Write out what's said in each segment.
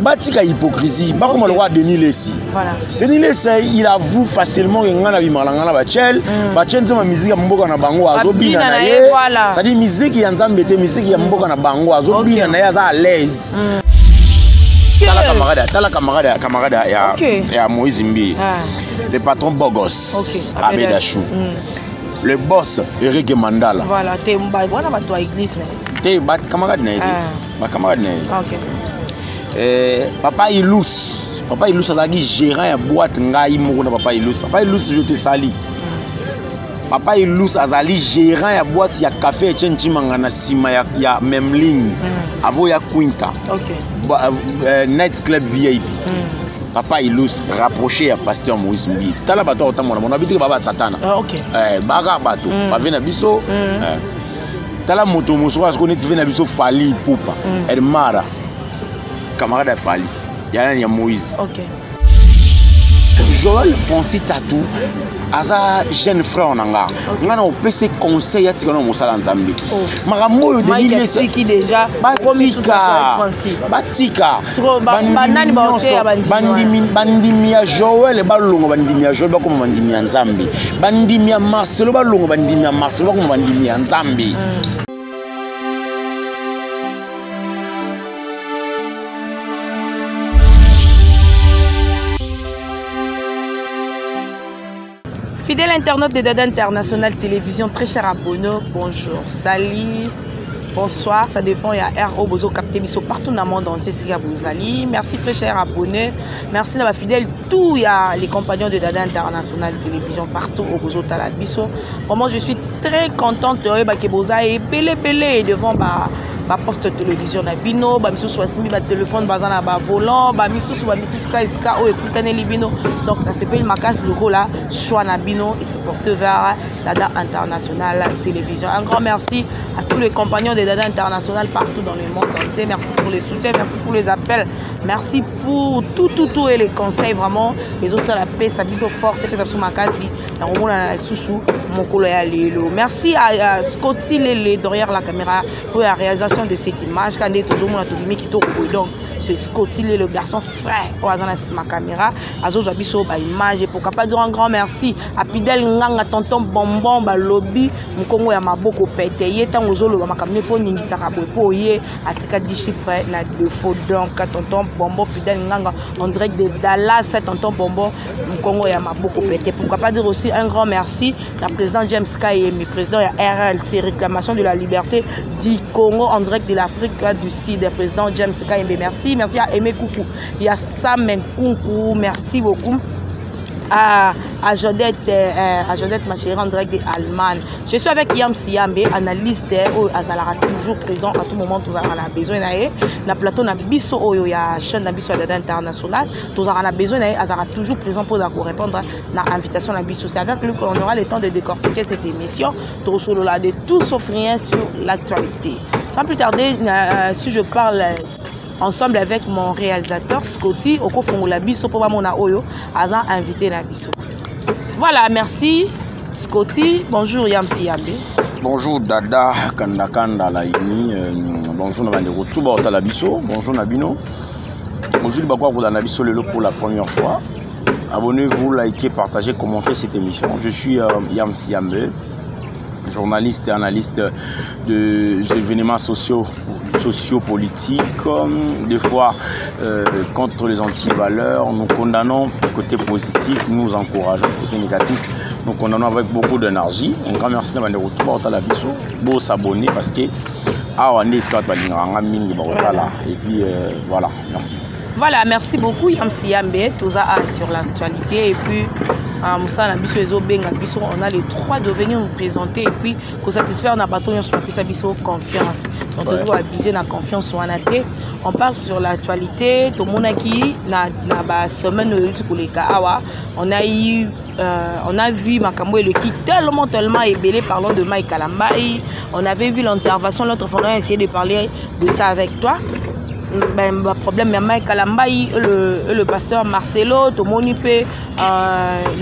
Batika hypocrisie, bakoma lokola Denis Lessi. Voilà. Denis Lessi, il avoue facilement que nga na bimaka na nga na bachel, bachel nzembo ya musique ya mboka na bango azobina Babina na na ye. ye, voilà. C'est-à-dire musique ya Nzambe te, musique ya mboka na bango azobina na ye, aza à l'aise. Tala camarade, tala camarade, camarade ya ya Moïse Mbiye. Ah. Le patron Bogos, Abed Achou. Le boss Eric Mandala. Voilà, te wana bato ya église na ye. Te, ba camarade na ye te. Ah. Ba camarade na ye. Ok. Papa Ilous, Papa Ilous azalaki gérant ya boîte ngai moko na Papa Ilous. Papa Ilous, je te sali. Papa Ilous azali gérant ya boîte ya café Etienne Tshimanga na nsima ya Memling. Avo ya Quinta. Ba, Night Club VIP. Papa Ilous rapproché ya pasteur Moïse Mbiye. Tala bato otambola mona bitiki baba satana. Ah, ok. Baka bato, bave na biso. Tala moto mosusu asko neti ve na biso Fally Ipupa. Elmara. Camarade ya Fally. Ya nani ya Moïse. Ok. Joël Francis Tatou aza jeune frère na nga. Nga na opese conseil ya tika na mosala Nzambe. Oh. Makambo oyo Mike Denis Lessie atiki déjà, okomi suka Joël batika. Francis. Batika. Siko, Bandimi banani baoteya nyonso, bandimi wana? bandimi ya Joël balongo, bandimi ya Joël bakoma bandimi ya Nzambe. Bandimi ya Marcelo balongo, bandimi ya Marcelo bakoma bandimi ya Nzambe. Fidèle internaute de Dada International Télévision, très cher abonné, bonjour, salut, bonsoir, ça dépend, il y a RO, Bozo capté biso partout dans le monde entier, si vous allez. Merci très cher abonné, merci à ma fidèle, tout, il y a les compagnons de Dada International Télévision partout au Bozo Talabiso. Vraiment, je suis très contente de voir que Boza est belé belé devant ba poste de télévision na bino, ba misusu basimbi ba téléphone, baza na ba volant, ba misusu, ba misusu ka esika oyo ekutaneli bino. Donc, nasepeli makasi lokola choix na bino et se porte vers Dada International Télévision. Un grand merci à tous les compagnons de Dada International partout dans le monde entier. Merci pour les soutiens, merci pour les appels, merci pour tout, tout, tout et les conseils vraiment. Les autres, la paix, ça biso force, ça biso makasi. Na romona na lisusu mokolo ya lelo. Merci à Scotty Lele derrière la caméra pour la réalisation de cette image. Quand tozomona tobimi kitoko boye. Donc, c'est Scotty Lele, le garçon frais oyo aza na nsima caméra, azozwa biso ba image. Et pourquoi pas dire un grand merci à Pidel Nganga, tonton Bonbon, balobi mokongo ya maboko pete. Ye ntango ozoloba makambo nde fo oningisaka boye mpo ye atika 10 chiffres na défaut. Donc, tonton Bonbon, Pidel Nganga en direct de Dallas, tonton Bonbon mokongo ya maboko pete. Pourquoi pas dire aussi un grand merci à président James Kayemi, président ya RLC, réclamation de la liberté du Congo en direct de l'Afrique du Sud. Président James Kayembe, merci. Merci à Aimé Koukou, il y a Sam Nkunku, merci beaucoup. À Jodette, ma chérie, en direct d'Allemagne. Je suis avec Yam Siambe, analyste, oyo azalaka toujours présent à tout moment, tozalaka na besoin na ye. Na plateau na biso oyo ya chaîne na biso ya Dada International, tozalaka na besoin na ye, azalaka toujours présent pour répondre na invitation na biso. C'est avec lui qu'on aura le temps de décortiquer cette émission. Tosolola de tout sauf rien sur l'actualité. Sans plus tarder, si je parle ensemble avec mon réalisateur Scotty Okofongola biso po bamona oyo aza invité na biso. Voilà, merci Scotty. Bonjour Yam Siambe. Bonjour Dada Kanda Kanda Laini. Bonjour na bandeko tout ba otala biso. Bonjour na bino. Bonjour bakwa kolanda biso lelo pour la première fois. Abonnez-vous, likez, partagez, commentez cette émission. Je suis Yam Siambe, journaliste et analyste des événements sociaux, sociopolitiques, des fois contre les antivaleurs. Nous condamnons le côté positif, nous encourageons le côté négatif, nous condamnons avec beaucoup d'énergie. Un grand merci d'avoir retrouvé la biso. Beau s'abonner parce que awa nde esika bato balingaka nga mingi bakotala. Et puis voilà, merci. Voilà, merci beaucoup Yam Siambe, toza a sur l'actualité et puis Moussa na biso ezo benga biso, on a les droit de venir nous présenter et puis ko satisfaire na bato nyonso bapesa biso confiance. Donc, tozo abuser na confiance wana te. On parle sur l'actualité, tomonaki na ba semaine oyo euti koleka awa, on a eu on a vu makambo eleki tellement, tellement ebele. Parlons de Mike Kalambay. On avait vu l'intervention l'autre fois, on a essayé de parler de ça avec toi. Ben, ba problème ya Mike Kalambay, le pasteur Marcelo, tomoni pe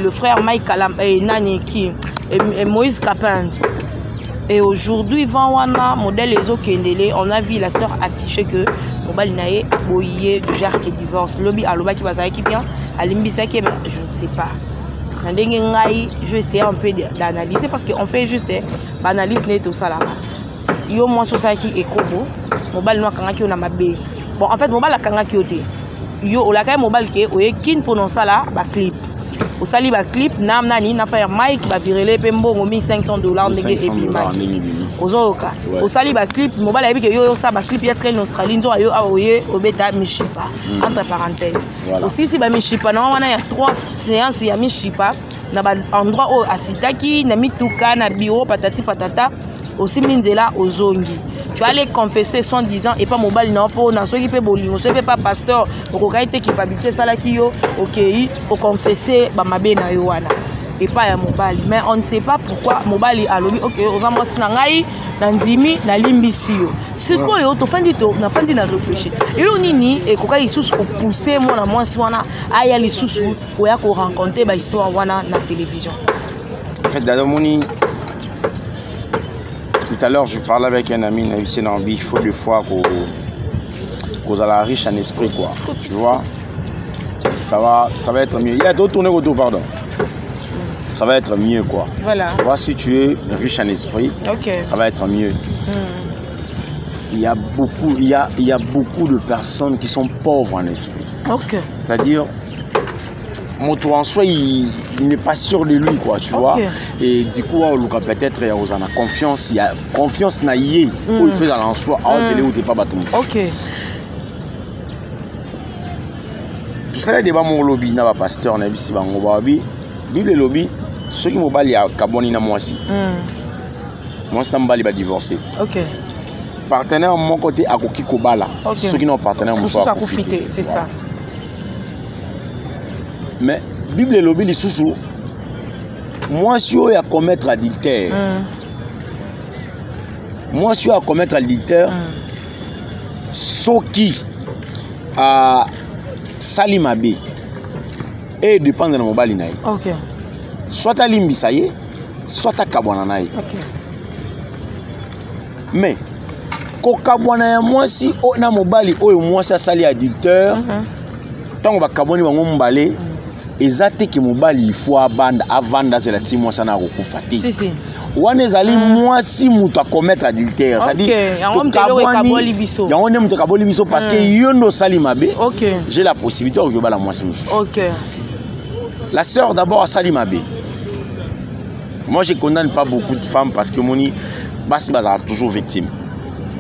le frère Mike Kalambay, et nani qui, et Moïse Kapend. Et aujourd'hui, vent wana modèle ezokendele, on a vu la sœur afficher que mobali na ye aboyi ye, du genre que divorce. Lobi alobaki bazalaki bien, alimbisaki ye, mais je ne sais pas. Na ndenge ngai, je essayer un peu d'analyser, parce que on fait juste baanalyse nde tosalaka. Yo mwasi osalaki ekobo, mobali no akangaki yo na mabe. Bon, en fait, mobali akangaki yo te. Yo olakaki mobali ke oye Kine mpona osala baclip. Osali baclip na nani, na frère Mike, bavirele mpe mbongo 1500 $, ndenge ebimaki, ozoyoka? Osali baclip, mobali ayebi ke yo osala baclip ya train Australie, nzoka yo awa oye obeta mishipa. Entre parenthèse, osilisi bamishipa na wana ya 3 séance ya mishipa na baendroit oyo asitaki, na mituka, na bureau, patati patata. Osimbi nzela, ozongi, tu allais confesser soi disant epa mobali na yo, mpo na soki mpe bolingo, soki mpe pa pasteur okokaki te, culpabilité esalaki yo, okei oconfesse bamabe na yo wana epai ya mobali. Mais on ne sait pas pourquoi mobali alobi: "Ok, oza mwasi na ngai, na ndimi, nalimbisi yo." Sikoyo tofandi, to nafandi na réfléchir, eloko nini ekokaki lisusu kopousse mwana mwasi wana aya lisusu koya korencontre bahistoire wana na télévision? En fait, Dada Moni, tout à l'heure, je parlais avec un ami, Naïssi Nambi, il faut des fois qu'on soit riche en esprit, quoi. Tu vois, ça va être mieux. Il y a tout tourné autour, pardon. Ça va être mieux, quoi. Voilà. Tu vois, si tu es riche en esprit, ça va être mieux. Il y a beaucoup de personnes qui sont pauvres en esprit. C'est-à-dire, moto en soi, il n'est pas sûr de lui, quoi, tu vois. Et du coup, on peut-être il y a confiance, il y a confiance na ye, il fait en soi, où t'es pas bateau. Tout ça, débat mon lobi na ba pasteur na bisi bango babi Bible elobi soki mobali akabwani na mwasi, mwasi na mobali badivorce, partenaire moko te akoki kobala soki na partenaire mosusu akufi te. C'est ça. Mais Bible elobi lisusu, mwasi oyo acommettre adultère, mwasi oyo acommettre adultère, soki asali mabe, edépendre na mobali na ye, soit alimbisa ye, soit akabwana na ye. Mais kokabwana ya mwasi na mobali oyo mwasi asali adultère, ntango bakabwani bango mibale, eza te ke mobali ifo abanda avanda, azela ti mwasi ana akokufa te. Si, si. Wana ezali mwasi moto acommettre adultère. Yango moto eloko ekaboli biso. Yango nde moto ekaboli biso, parce que yo nde osali mabe, j'ai la possibilité okoki obala mwasi mosusu. La sœur d'abord asali mabe. Moi, je condamne pas beaucoup de femmes, parce que moni basi bazala toujours victime.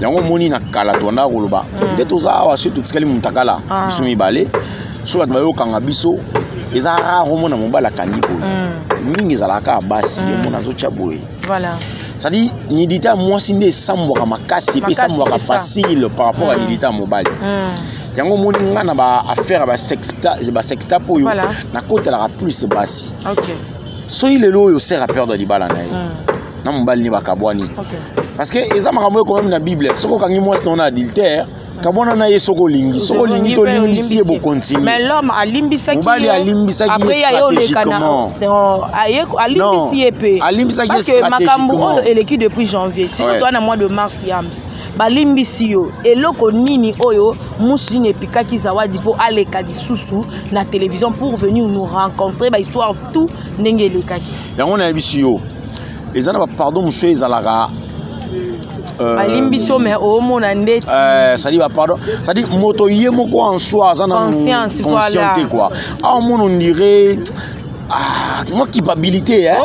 Yango omoni na kala tobandaka koloba nde toza awa, soki totikali motakala, biso mibale, so bato bayokanga biso, eza rare omona mobali akangi boye. Mingi ezalaka kaka basi, omona azotya boye. C'est-à-dire, nudité ya mwasi nde esambwaka makasi mpe Makasi, esambwaka c'est ça. facile par rapport à nudité ya mobali. Yango omoni nga na baaffaire ya basextape oyo, nakotalaka plus basi. Soki lelo oyo sœur aperdre libala na ye na mobali, nde bakabwani, parce que eza makambo oyo quand même na Bible, soki okangi mwasi na yo na adultère, kabwana na ye. Soki olingi, soki olingi, tolimbisi ye, bokontinue. Mais l'homme alimbisaki. Mobali alimbisaki ye Après ye oleka na stratégiquement. Non, alimbisi ye mpe. Alimbisaki ye Parce que makambo stratégiquement. oyo eleki depuis janvier, sikoyo toa na mois de mars, yams balimbisi yo. Eloko nini oyo mushi nini epikaki Zawadi mpo aleka lisusu na télévision pour venir nous rencontrer bahistoire tout ndenge elekaki? Yango nayebisi yo, eza na bapardon mosusu ezalaka Balimbisi yo, mais omona ndeti c'est-à-dire bapardon, c'est-à-dire moto ye moko en soi aza na Conscience, conscient voilà. te, quoi. Awa omona, on dirait, ah, moi culpabilité, hein.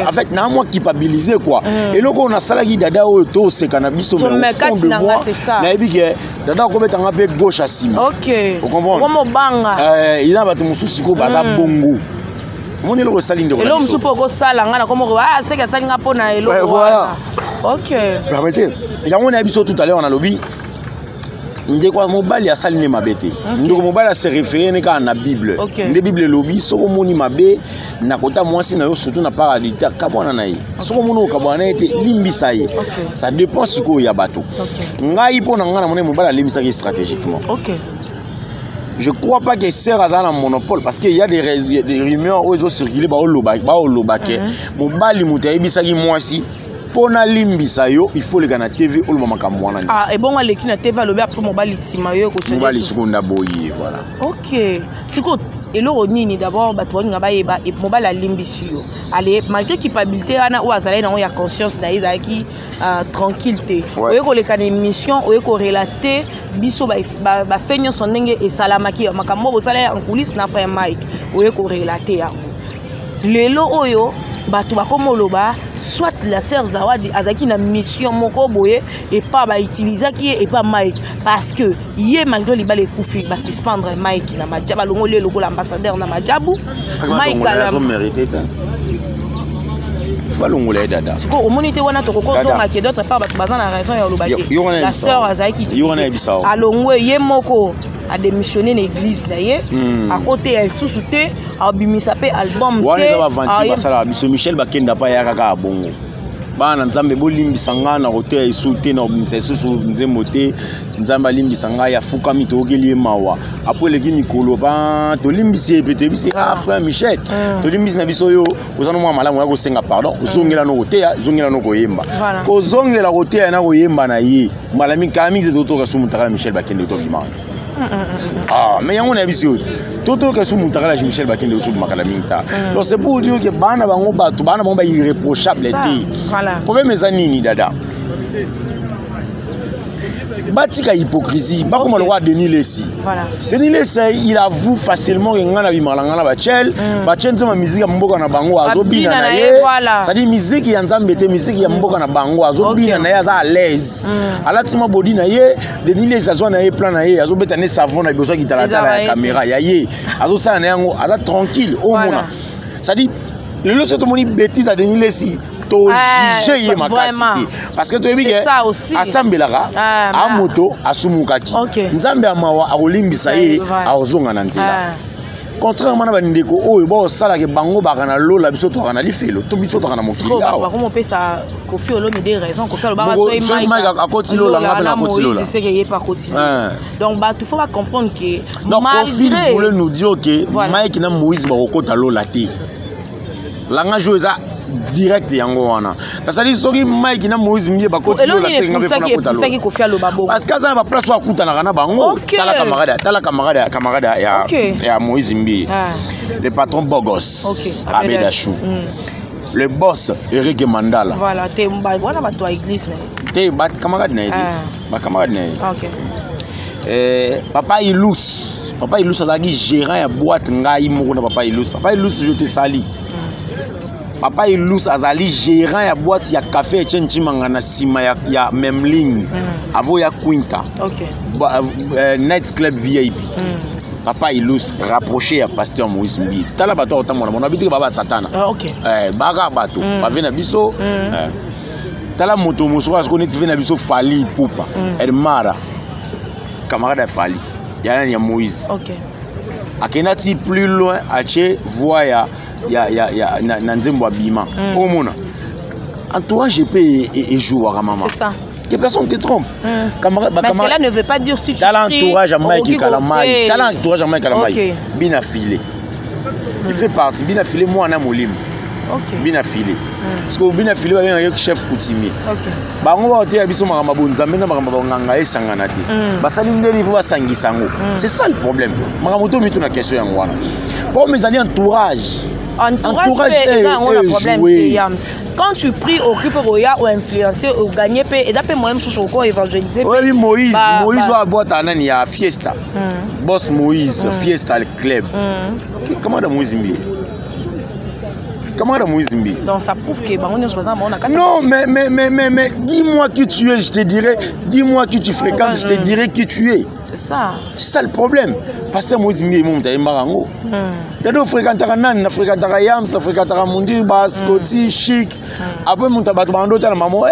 En fait, na moi culpabiliser, quoi. Eloko oyo nasalaki dada oyo, toseka na biso, So, mais mais au fond kati de na nga, moi, c'est ça. nayebi ke dada akobetanga mpe gauche ya nsima. Ocomprendre? Okomobanga. Eza na bato mosusu sikoyo baza bongo. Omoni eloko esali ndeko na Eloko biso. mosusu mpo okosala nga na komoko, ah, seke asali nga mpo na eloko Ouais, voilà. wana. Ok. Permettez, yango nayebi so tout à l'heure nalobi, ndeko ya mobali asali nde mabe te. Ndeko mobali ase référé ne kaka na Bible. Nde Bible elobi, soki omoni mabe na kota mwasi na yo, surtout na part adultère, kabwana na ye. Soki omoni okabwana na ye te, limbisa ye. Ça dépend sikoyo ya bato. Ngai, mpo na ngai, namoni mobali alimbisaki stratégiquement. Je crois pas que sœur aza na monopole, parce que il y a des rumeurs oyo ezocircule, baoloba ke mobali moto ayebisaki mwasi mpo Mpo nalimbisa yo, il faut leka na TV, oloba makambo wana. Ah, ebongo aleki na TV, alobi, après mobali nsima yo ekochange. Mobali sikoyo nda boye, voilà. Ok, sikoyo eloko nini d'abord bato balinga bayeba? Mobali alimbisi yo, ale malgré culpabilité wana oyo azalaki nango ya conscience na ye, ezalaki tranquille te. Oye koleka na émission, oye korelater biso bafaits nyonso ndenge esalamaki, makambo oyo bosala ya en coulisse na frère Mike. Oye korelater yango lelo oyo, bato bakoma oloba soit la sœur Zawadi azalaki na mission moko boye epa bautilisaki ye epa Mike, parce que ye malgré libala ekufi, basuspendre Mike na Majabu, balongoli ye lokola ambassadeur na Majabu. Mike azomérite te, balongola ye, dada. Sikoyo omoni te wana tokokozonga ke d'autre part bato baza na raison ya olobaki la sœur azalaki alongwe, ye moko adémissionné na église na ye, akoteya lisusu te, abimisa mpe album. Wana eza bavanti basalaka biso. Michel Bakenda mpe aya kaka ya bongo. Bana Nzambe, bolimbisa ngai, na koteya esu te, na kobimisa lisusu nzembo te, Nzambe alimbisa ngai. Afukami, toyokeli ye mawa. Apo eleki mikolo ba tolimbisi ye mpe, toyebisi: "Ah, frère Michel, tolimbisi na biso yo, oza no mwa malamu ya kosenga pardon, ozongela no koteya, zongela no koyemba." Kozongela koteya na koyemba na ye mbala mingi, kala mingi te totoka su motakala Michel Bakende tobimaka te. Ah, mais yango nayebi si oyo totoka su motakala Michel Bakende tobimaka mingi ta. Donc c'est pour dire que bana bango, bato bana bango bairréprochable te. Problème eza nini, dada? Batika hypocrisie, bakoma lokola Denis Lesi. Denis Lesi, il avoue facilement ke ngai nabimaka na ngai na bachel, batie nzembo musique ya mboka na bango, azobina na ye, c'est-à-dire musique ya Nzambe te, musique ya mboka na bango, azobina na ye, aza à l'aise, alati mwa body na ye. Denis Lesi azwa na ye plan na ye, azobeta ne savon na liboso ya kitalatala ya caméra ya ye, azosala na yango, aza tranquille. Omona, c'est-à-dire lelo so tomoni bêtise ya Denis Lesi, tojuge ye makasi te, parce que toyebi ke asambelaka, amoto asumukaki, Nzambe ya mawa akolimbisa ye, akozonga na nzela, contrairement na bandeko oyo baosalaka bango baka na lola, biso toaka na lifelo to biso toaka na mokili. Awa bakomopesa Kofi Olomide raison. Kofi alobaka soki Mike akoti lola, nga mpe nakoti lola. Seke ye mpe akoti. Donc bato faut bacomprendre ke Donc Kofi voulait nous dire que Mike na Moïse bakokota lola te. Langage oyo eza direct yango wana. Nasali soki Mike na Moïse Mbiye bakoti lola, seki Kofi aloba bongo. Parce que aza na baplace oyo akutanaka na bango. Tala camarade, tala camarade ya Moïse Mbiye, le patron Bogos Abedachou, le boss Eric Mandala. Voilà, te wana bato ya église na ye. Te, bacamarade na ye te, bacamarade na ye. Papa Ilus, Papa Ilus azalaki gérant ya boîte. Ngai moko na Papa Ilus, Papa Ilus yo te sali. Papa Ilus azali gérant ya boîte ya café Etienne Chimanga na nsima ya Memling, avo ya Quinta, night club VIP. Papa Ilus rapproché ya pasteur Moïse Mbiye. Tala bato akotambola bona bitike baba satana. Baka bato bave na biso. Tala moto mosuku asiko neti ve na biso Fally Ipupa, Elmara, camarade ya Fally, ya nani, ya Moïse. Akenda ti plus loin, atie voix ya na nzembo abima. Omona entourage mpe ejouaka, mama. C'est ça. Que personne te trompe. Camarade, mais cela ne veut pas dire si tu tala entourage ya Mike Kalamai, tala entourage ya Mike Kalamai. Bina File, il fait partie. Bina File mwana molimo. Bina File, parce que Bina File babengaki chef coutumier. Bango baoteya biso makambo ya bonzambe na makambo ya bonganga esangana te. Basali ndeni mpo basangisa yango? C'est ça le problème. Makambo to mitu na question yango wana, po ezali entourage. Entourage mpe eza yango na problème te, Yams. Quand tu pries, okoki mpe koya oinfluence, oganye mpe, eza mpe moyen mosusu oko évangéliser. Oyebi Moïse, Moïse oyo abwata nani ya Fiesta, boss Moïse, Fiesta Club, camarade Moïse Mbiye, camarade Moïse Mbiye. Donc ça prouve que bango nyonso baza bango na kati. Non, mais dis-moi qui tu es, je te dirai. Dis-moi qui tu fréquentes, je te dirai qui tu es. C'est ça. C'est ça le problème. Pasteur Moïse Mbiye mo ayembaka yango. Dado, fréquentaka nani? Na fréquentaka Yams, na fréquentaka Mundir, Bascoti, Chic. Après moto bato bando otala mamo,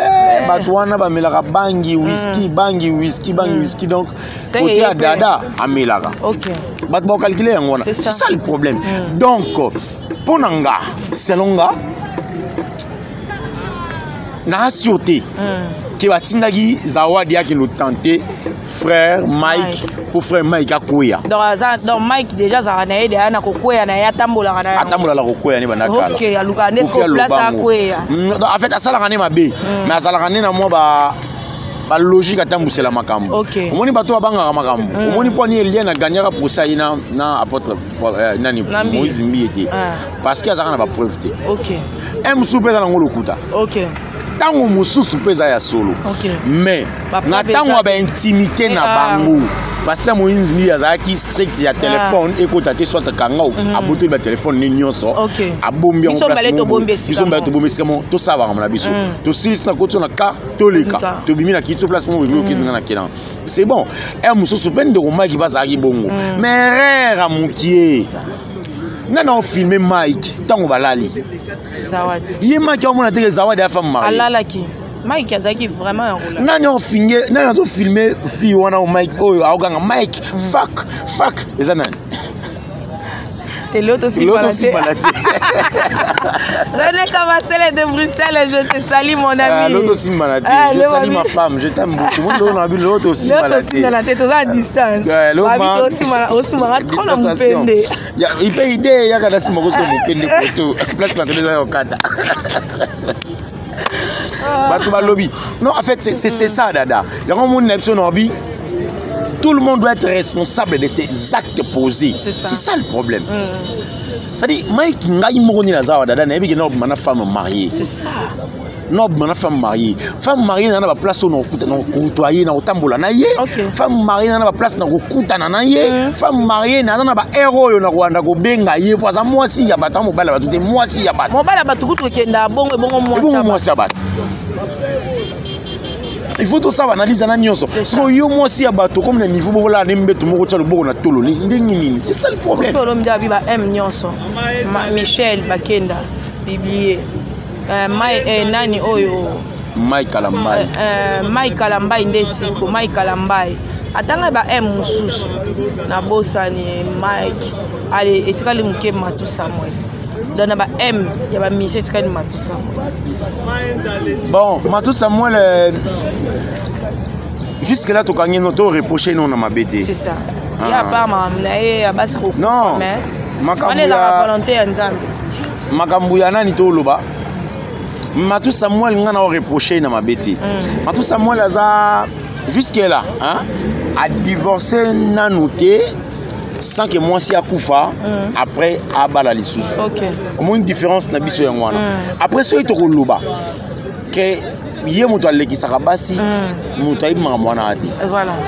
bato wana bamelaka bangi, whisky, bangi, whisky, bangi, whisky. Donc côté ya dada amelaka. Bato bakalkule yango wana. C'est ça le problème. Donc mpo na nga, selon nga, naa sûr te ke batindaki Zawadi akende otante. Frère Mike, mpo frère Mike akweya. Donc aza, donc Mike déjà azalaka na ye deya na kokweya na ye, atambolaka na yango. Atambolaka kokweya ne banda kala. Ok, alukaka nde Kofi siko place alobango. akweya. Donc, en fait asalaka nde mabe, mais azalaka nde na mwa ba balogique, atambwisela makambo. Omoni bato babangaka makambo. Omoni mpo ani Eliane agagnaka procès aye na apôtre nani? Na Mbiye. Moïse Mbiye te. Parce que azalaka na bapreuve te. Un mosusu mpe eza nango lokuta, ntango mosusu mpe eza ya solo. Mais Bapreuve na ntango eza ya baintimité na bango, pasteur Moïse Mbiye azalaki strict ya telefone ekota te, soit kanga abotoli batelefone ne nyonso, abombi yango Biso place mbale moko boye. tobombi esika Biso mbale moko. tobombi esika moko, tosala makambo na biso, tosilisi na koti na car, toleka, tobimi na kiti place moko boye, okende nga na kena, c'est bon. E mosusu mpe ndeko Mike bazalaki bongo, mais erreur ya mokie, nani aofilme Mike ntango balali? Zawadi. Ye Mike aomona teke Zawadi ya femme mariée. Alalaki, Mike azalaki vraiment ya kolala. Nani ofinge, nani azofilme fille wana o Mike oyo aokanga Mike fuck fuck, eza nani? Te, leo Lelo tosimbana te. Tosimbana te. René Kabasele de Bruxelles, je te salue, mon ami. Lelo tosimbana te. Ah, Je leo salue ma femme, je t'aime beaucoup. Mo lelo na bi lelo leo tosimbana te. Tosimbana te, toza à distance. Ouais, leo Babi osimbaka trop na Distanciation. mopende. Ya ipe ide yaka na nsima kosoka mopende koto place plantele eza ya kokata bato balobi. Non, en fait c'est ça, dada. Yango moni na biso na bi tout le monde doit être responsable de ses actes posés. C'est ça. C'est ça le problème. C'est-à-dire Mike, ngai moko nini aza wa dada, nayebi ke na obima na femme mariée. C'est ça. Na obima na femme mariée, femme mariée na baplace oyo na kokotoye, na kotambola na ye. Femme mariée na baplace na kokutana na ye. Femme mariée naza na baheure oyo na kolanda kobenga ye, po aza mwasi ya bato, mobali ya bato te, mwasi ya bato. Mobali ya bato kutu ekenda bongo, ebongo mwasi ebongo ya bato. Mwasi ya bato, il faut tosala analyse na nyonso. C'est ça. Sikoyo yo mwasi ya bato, comme na niveau bokolala ne mbeto moko, tia loboko na tolo ndenge nini? C'est ça le problème. Kofi Olomide abi ba M nyonso. Michel Bakenda biblie, nani oyo? Mike Kalambai. Mike Kalambai nde siko Mike Kalambai atanga ba M mosusu, nabosani. Mike ale etikali moke, Matu Samuel. Donc na ba M ya bamisi etikali Matu Samuel. Bon, Matou Samuel, jusque là tokangi no to reproche no na mabe te. C'est ça. Ah. Ye apart makambo na ye ya basi kokufa, Non. mais Makambo wana ezalaka ya volonté ya Nzambe. Makambo ya nani toloba, Matou Samuel, nga na oreproche na mabe te. Matou Samuel aza jusque là, hein, adivorcé nanu te sans que mwasi akufa. Après abala lisusu. Omoni différence na biso yango wana. Après soki tokoloba ke ye moto alekisaka basi, moto ayebi makambo wana te.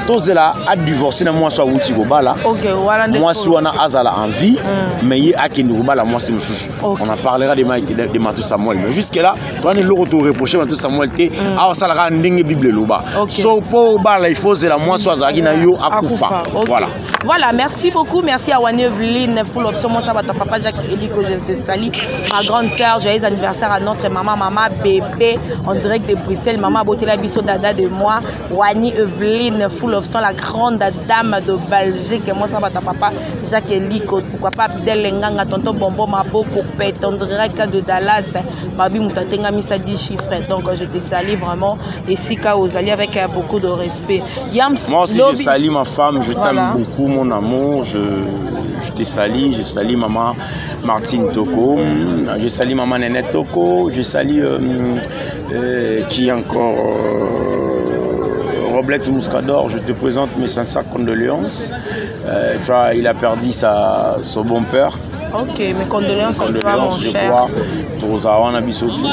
Tozela adivorce na mwasi awuti kobala. Ok, wana nde Mwasi sikoyo. wana azala en vie, mais ye akende kobala mwasi mosusu. On en parlera de Matou Samuel, mais jusque là towana eloko toreproche Matou Samuel te. Awa asalaka ndenge Bible eloba. So mpo obala, il faut ozela mwasi oyo azalaki na yo akufa. Ok. Voilà. Voilà, merci beaucoup. Merci à Wani Evelyne, full option, moi ça va, ton papa Jacques Eliko, je te salue. Ma grande sœur, joyeux anniversaire à notre maman, maman bébé, en direct de Bruxelles. Maman Botela Bisso Dada de moi, Wani Evelyne, full option, la grande dame de Belgique. Moi ça va, ton papa Jacques Eliko, pourquoi pas Abdel Nganga, tonton Bonbon Maboko, Pète, en direct de Dallas. Babi Moutatenga Misa 10 chiffres. Donc je te salue vraiment. Et Sika aux alliés avec beaucoup de respect. Yams, Moi aussi, Lobi. Je salue ma femme, je t'aime Voilà. beaucoup, mon amour. Je te salue, je salue maman Martine Toko, je salue maman Nénette Toko, je salue qui encore, Roblex Mouscador, je te présente mes sincères condoléances. Tu vois, il a perdu son bon père. Ok, mes condoléances à toi, mon Condoléances, je cher. crois, Tozawana Bissotou.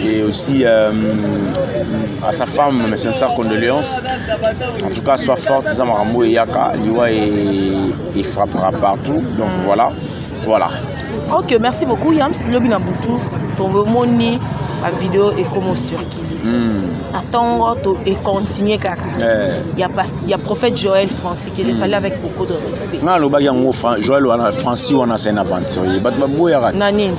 Et aussi à sa femme, mes sincères condoléances. En tout cas, sois forte, Zamarambo et Yaka, Liwa et frappera partout. Donc voilà. Voilà. Ok, merci beaucoup, Yams. Lobi na butu, tomoni, la vidéo est comme circuler. Attends, to et continuer kaka. Il y a prophète Joël Francis que je salue avec beaucoup de respect. Nga alobaki yango, Joël wana, Francis wana, c'est un aventurier. Bato baboyaka te. Na nini?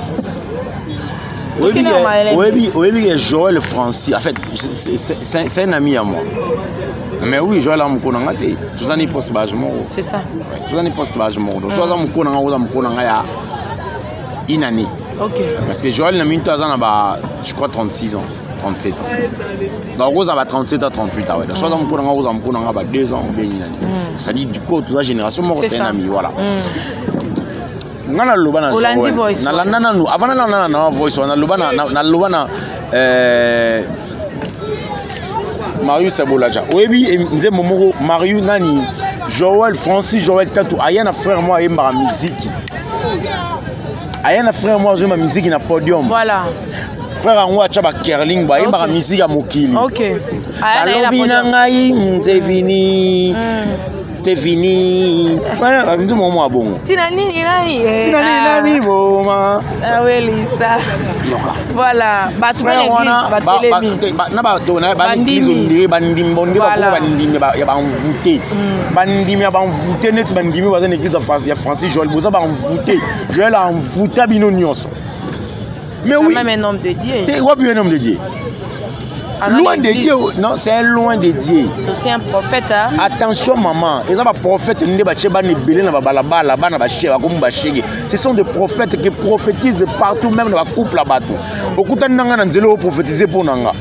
Tokende na mayele. Oyebi ke Joël Francis, en fait, c'est un ami à moi. Mais oui, Joël aza mokolo na nga te. Toza ni poste bage moko. C'est ça. Ouais, toza ni poste bage moko. Donc so aza mokolo na nga, oza mokolo na nga ya une année. Parce que Joël na minute aza na ba, je crois, 36 ans. 37 ans. Donc okozala ba 37 ans, 38 ans, ouais. Donc so aza mokolo na nga, okozala mokolo na nga ba 2 ans ou bien nini nani. C'est-à-dire, du coup, toza génération moko. C'est C'est un ça. ami, voilà. Nga naloba na Olandi Joël. voice. Nalanda nanu avant nalanda na voice wana, naloba na Marius Abolaja. Oyebi nzembo moko Marius nani, Joël Francis, Joël Tatu aya na frère mo ayembaka miziki, aya na frère mo azoyemba miziki na podium. Frère yango atya bakerling, bayembaka miziki ya mokili. Aya na ye na Balobi na podium. ngai nzevini tevini, nzembo moko ya bongo. Tina nini nani Tina nini nani boma. Awelisa. Yoka. Voilà, bato mpe na Frère wana église batelemi. na bato na Bandimi. baéglise ondire bandimi bonde. Voilà. Bakoma bandimi ya banvoûté, bandimi ya banvoûté, neti bandimi baza na église ya Francis Joël. Boza banvoûté, Joël envoûta bino nyonso, mais Quand oui. même un homme de Dieu. Te wapi un homme de Dieu? Aza Loin na de église. Dieu, non, c'est un loin de Dieu. C'est aussi un prophète, hein. Attention maman, eza baprophète nde batie bana ebele na babalabala, bana bashege bakomi bashege. Ce sont des prophètes qui prophétisent partout, même na bacouple ya bato. Okutani na nga na nzela, oyo prophétise mpo na nga,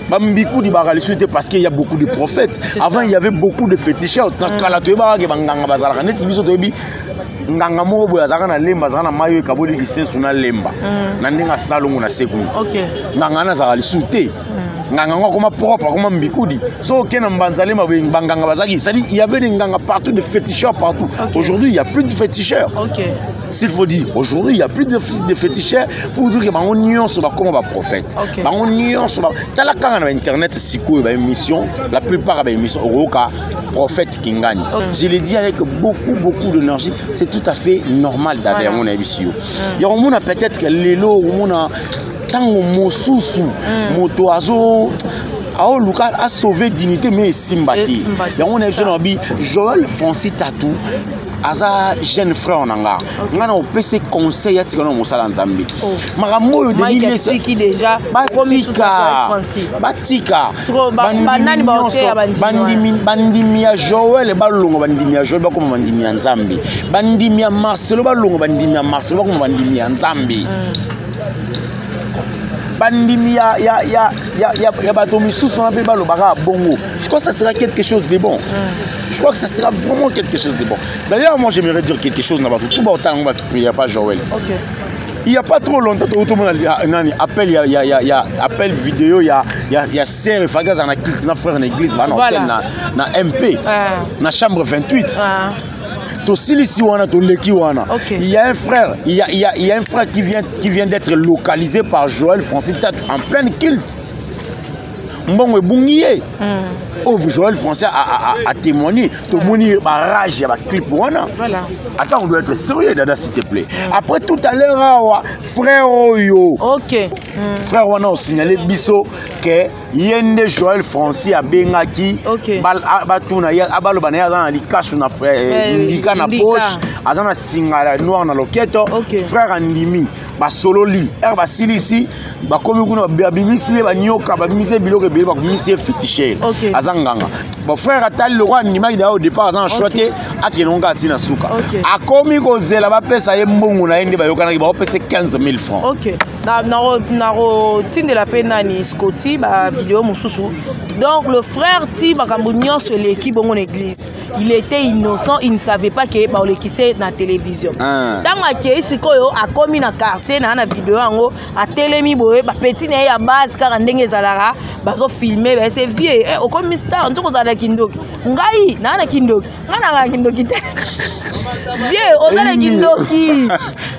bambikudi baka lisusu te, parce qu'il y a beaucoup de prophètes. C'est Avant, ça. il y avait beaucoup de féticheurs. Na kala toyebaka ke banganga bazalaka neti biso. Toyebi nganga moko boye azalaka na Lemba, azalaka na mai oyo ekaboli lisensu na Lemba na ndenge asalongo na sekunda. Nganga wana azalaka lisusu te. Nganga yango akoma propre, akoma mbikudi. So oke na Mbanza Lemba boye, banganga bazalaki, c'est-à-dire il y avait des nganga partout, des féticheurs partout. Aujourd'hui, il y a plus de féticheurs. S'il faut dire, aujourd'hui il y a plus de féticheurs, pour dire que bango nyonso bakoma baprophète. Bango nyonso tala kaka na bainternet sikoyo, baémission, la plupart ya baémission okoyoka prophète Kingani. Je le dis avec beaucoup, beaucoup d'énergie, c'est tout à fait normal. Dada, yango nayebisi yo, ya komona peut-être lelo okomona ntango mosusu moto azo aoluka asauve dignité, mais esimba te. Esimba te, Yango nayebi c'est so ça. Na bi Joël Francis Tatu aza jeune frère na nga. Nga na opesi conseil, atika na mosala Nzambe. Makambo oyo Mike Denis Lesa- atiki déjà. Batika, batika. Sikoyo, Bandimi banani nyonso, baoteya bandimi wana? bandimi ya Joel balongo, bandimi ya Joel bakoma bandimi ya Nzambe. Bandimi ya Marcelo balongo, bandimi ya Marcelo bakoma bandimi ya Nzambe. Bandimi ya bato misusu wana mpe balobaka ya bongo. Je crois que ça sera quelque chose de bon. Je crois que ça sera vraiment quelque chose de bon. D'ailleurs, moi, j'aimerais dire quelque chose na bato tout baotala yango, bato ya pas Joël. Il y a pas trop longtemps, tout le monde nani appel ya appel vidéo ya sœur efaki aza na culte na frère na église, bana Voilà. hôtel na MP na chambre 28. Tosilisi wana, toleki wana. Il y a un frère, il y a un frère qui vient d'être localisé par Joël Francis Tatu en pleine culte. Mbongo ebungi ye. Oyo Joël Francis a témoigné, tomoni barage ya baclip wana. Attends, on doit être sérieux, Dada, s'il te plaît. Après, tout à l'heure awa, frère oyo, frère wana osignale biso ke ye nde Joël Francis abengaki. Batuna ye, baloba na ye aza na likasu na ndika na ndika. poche, aza na singa ya noir na loketo. Frère andimi, basololi ere, basilisi, bakomi kuna, babimisi ye banyoka, babimisi ye biloko ebele, babimisi ye féticheur. Aza nganga. Bon, frère atali lokwa andimaki daye au départ, aza na choix te, akende ngo kaka ntina suka. Akomi kozela bapesa ye mbongo na ye nde bayokanaki, baopesa 15 000 francs. Ok, nakotindela mpe nani Scoti bavideo mosusu. Donc le frère, ti makambo nyonso eleki bongo na église, il était innocent, il ne savait pas ke baolekise na télévision. Ntango akei sikoyo, akomi na quartier na video yango, atelemi boye, bapeti na ye ya base kaka ndenge ezalaka, bazofilme, baese vie okomi star, nzoki ozala na kindoki. Ngai naa na kindoki? Ngai nanga na kindoki te. Vie, oza na Eyini. kindoki,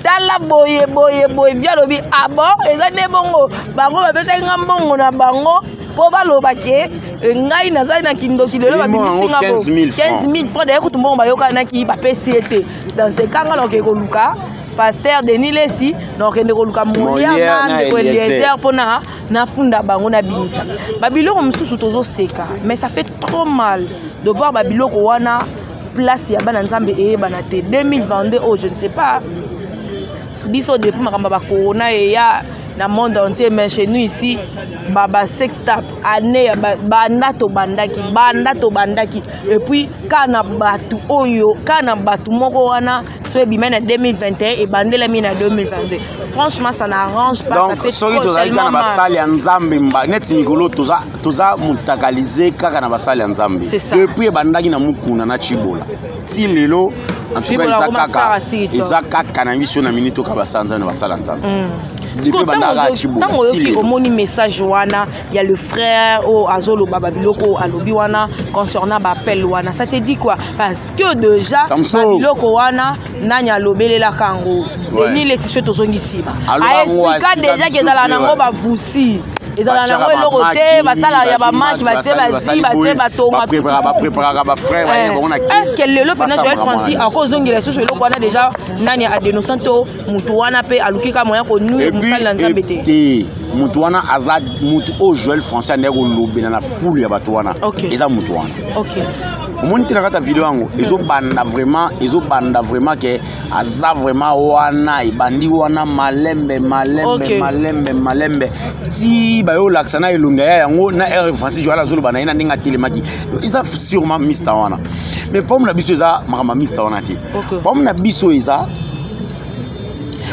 tala boye boye boye. Vie alobi: "Ah bon, eza nde bongo? Bango bapesaki nga mbongo na bango mpo baloba ke ngai nazali na kindoki. Lelo Ye mbongo babimisi nga yango bo 15 000 francs. 15 000 francs." Daye kutu mbongo bayokanaki, bapesi ye te. Dans ce cas, nga nakokende koluka pasteur Denis Lesi, nakokende koluka Molière Molière na na ndeko Eliezer. Eliezer mpona nafunda bango, nabimisa babiloko mosusu. Tozoseka, mais ça fait trop mal de voir babiloko wana. Place ya bana Nzambe eyebana te. 2022 oyo, je ne sais pas, biso depuis makambo ya bacorona eya na monde entier, mais chez nous ici ba sextape année ya banda tobandaki, banda tobandaki, et puis kaka na bato oyo, kaka na bato moko wana. So ebima na 2021, ebandelami na 2022. Franchement, ça n'arrange pas. Donc soki tozali kaka na basali ya Nzambe, neti mikolo toza motakalize kaka na basali ya Nzambe. Depuis ebandaki na Mukuna na Chibola ti lelo, en tout cas eza kaka na biso na minute oka basala Nzambe na basala Nzambe. Depuis ebandaka Chibola. Ntango oyoki, omoni message wana ya le frère oyo azoloba babiloko oyo alobi wana concernant baappel wana, ça te dit quoi? Parce que déjà babiloko wana, nani alobelelaka yango? Denis Lessie. So tozongi nsima, aexplika déjà ke ezala nango bavusi, ezala nango eloko te, basala ya bamatch, batie bazi, batie batonga. Bapréparaka bafrère. Est ce que lelo mpena Joel Francis akozongela lisusu eloko wana? Déjà nani adénonça to motu wana mpe aluki ka moyen konuire mosali na Nzambe te? Te, motu wana aza motu oyo Joel Francis andeki kolobela na fulu ya bato wana. Eza motu wana. Omoni te na kati ya video yango, ezobanda vraiment, ezobanda vraiment ke aza vraiment wana, ebandi wana malembe malembe, malembe malembe, ti bayolakisa na elongi ya yango na r Francis Joel azoloba na ye na ndenge atelemaki. Eza sûrement mister wana, mais problème na biso eza makambo ya mister wana te. Problème na biso eza,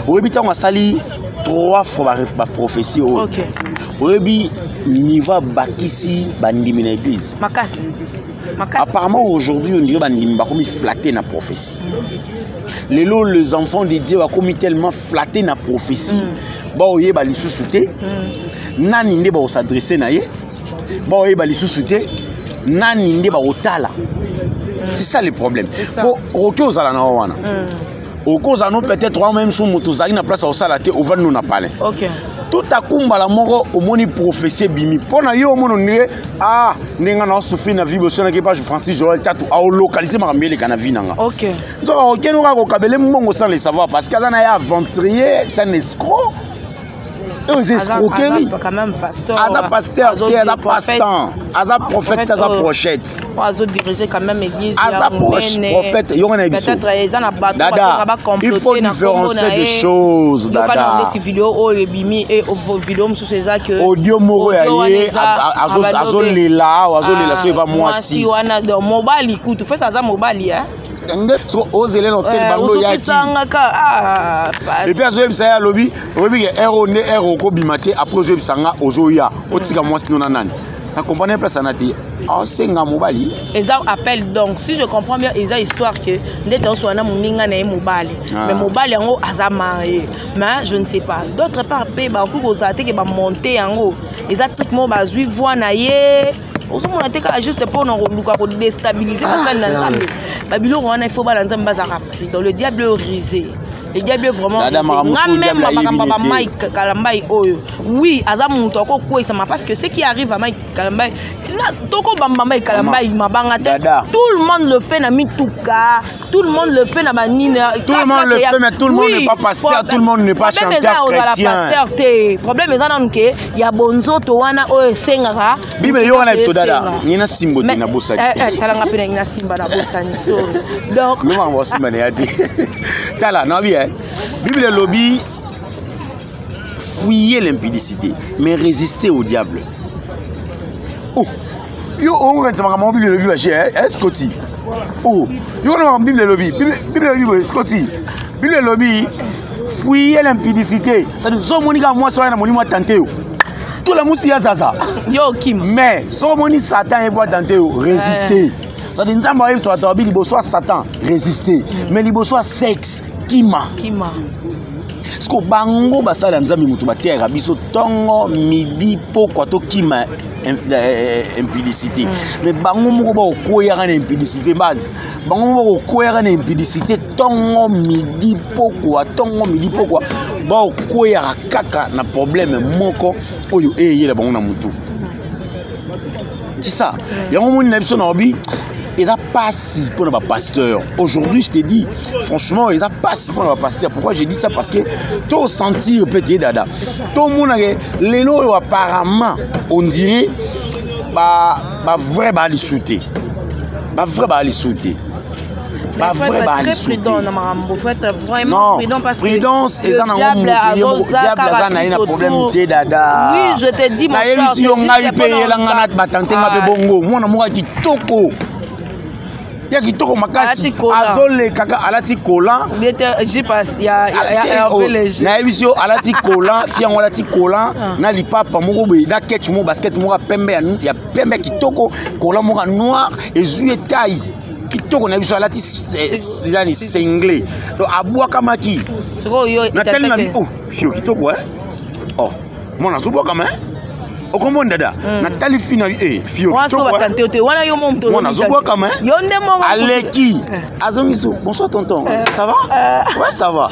oyebi, ntango asali trois fois baprophétie oyo, oyebi niveau abakisi bandimi na église. Makasi. Apparemment aujourd'hui, on dirait bandimi bakomi flatté na prophétie. Lelo les enfants de Dieu bakomi tellement flatté na prophétie, baoyeba lisusu te nani nde bakos'adresser na ye, baoyeba lisusu te nani nde bakotala. C'est ça le problème. Po okoki ozala na yo wana, okoki ozala no peut-être wana même so moto ozalaki na place ya kosala te, ovandi no na palin, tout à coup mbala moko omoni prophétie ebimi mpo na yo, omona ndenge ah, ndenge na osouffrir na vie, bosonaki page Francis Joel Tatu aolocaliser makambo eleka na vie na nga. Nzoka okende kaka kokabele mbongo sans le savoir, parce que aza na ye aventurier, c'est un escroc. Oyo eza escroquerie. Aza pasteur te, aza pasteur, aza prophète, aza prochette. Azodirige quand même église. Aza prophète yongo na biso. Eza na bato. Dada, il faut différencier des choses, dada. Neti video oyo ebimi e video mosusu eza ke audio moko ya ye azolela awa, azolela so eva mwasi. Wana donc mobali kutu fait aza mobali. Nde soko ozele na hotel, bando oyaki et puis azoyebisa ye, alobi: oyebi ke ere oyo nde ere okobima te. Après ozoyebisa nga ozoya otika mwasi no na nani na comprendre place ana te, aosenga mobali. Eza appel. Donc si je comprends bien, eza histoire que ndeti aosola na moninga na ye mobali, mais mobali yango aza marié, mais je ne sais pas. D'autre part mpe bakoki kozala te ke bamonte yango, eza truc moko bazwi voix na ye, ozomona te, kaka juste mpona koluka kodéstabiliser basali na Nzambe. Babiloko wana, il faut bana Nzambe bazalaka prudent. Le diable est rusé, le diable est vraiment nga même. Makambo ba Mike Kalambai oyo, oui, aza moto akokweyisama, parce que ce qui arrive à Mike Kalambai, tokobamba Mike Kalambai mabanga te. Tout le monde le fait na mituka, tout le monde le fait na banini. Tout le monde le fait, mais tout le monde n'est pas pasteur, tout le monde n'est pas chanteur chrétien. Pasteur te. Problème eza nanu ke ya bonzoto wana oyo esengaka. Bible yo wana biso, dada, ngina simbo te na bosani. Talanga mpe na ngina simba na bosani, sorry. Donc no makambo osimba na ya te. Tala na bien, Bible elobi: fuyez l'impudicité, mais résistez au diable. Oh, yo okokanisa makambo Bible elobi baje Scotty. Oh, yo wana makambo Bible elobi, Bible elobi boye, Scotty, Bible elobi: fuyez l'impudicité, c'est-à-dire so omoni kaka mwasi wana na molimo atante yo, tolamusi ya zaza. Yo okima. Mais so omoni Satan ye po atante yo, résister, c'est-à-dire Nzambe ayebisa bato babi liboso ya Satan, résister, mais liboso ya sexe, kima. Kima. Parce que bango basala Nzambe, moto bateyaka biso ntongo, midi, pokwa, tokima impudicité, mais bango moko bakokweyaka na impudicité base, bango moko bakokweyaka na impudicité ntongo, midi, pokwa, ntongo, midi, pokwa, bakokweyaka kaka na problème moko oyo eyeyela bango na motu. C'est ça yango moni na biso na obi eza pasi mpona bapasteur aujourd'hui. Je te dis franchement, eza pasi mpona bapasteur. Pourquoi je dis ça? Parce que tosentir peut te, dada, tomonake lelo oyo apparemment on dirait bavrai baa lisu te, bavrai baa lisu te, bavrai baa lisu te. Non, prudence eza nango motu, diable aza na ye na problème te, dada. Nayebisi yo, ngai mpe eyelanga na batante nga mpe bongo, mwana moko ya kitoko. Ya kitoko makasi, azolekaka, alati collant. Nayebisi yo, alati collant, fi yango alati collant na lipapa moko boye, na ketch moko, basket moko ya pembe, ya pembe kitoko, collant moko ya noir ezwi etai kitoko na biso, alati yani singlet. Donc abwakamaki. Natali na bi, oh, fio kitoko, eh? Oh, mwana azobwakama, eh? Okomona dada, natali fi na eh, fio. Kitoko wana, yo mo mwana azobwakama. Yo nde moko. Aleki, azongi so: "Bonsoir tonton, ça va?" "Ouais, ça va."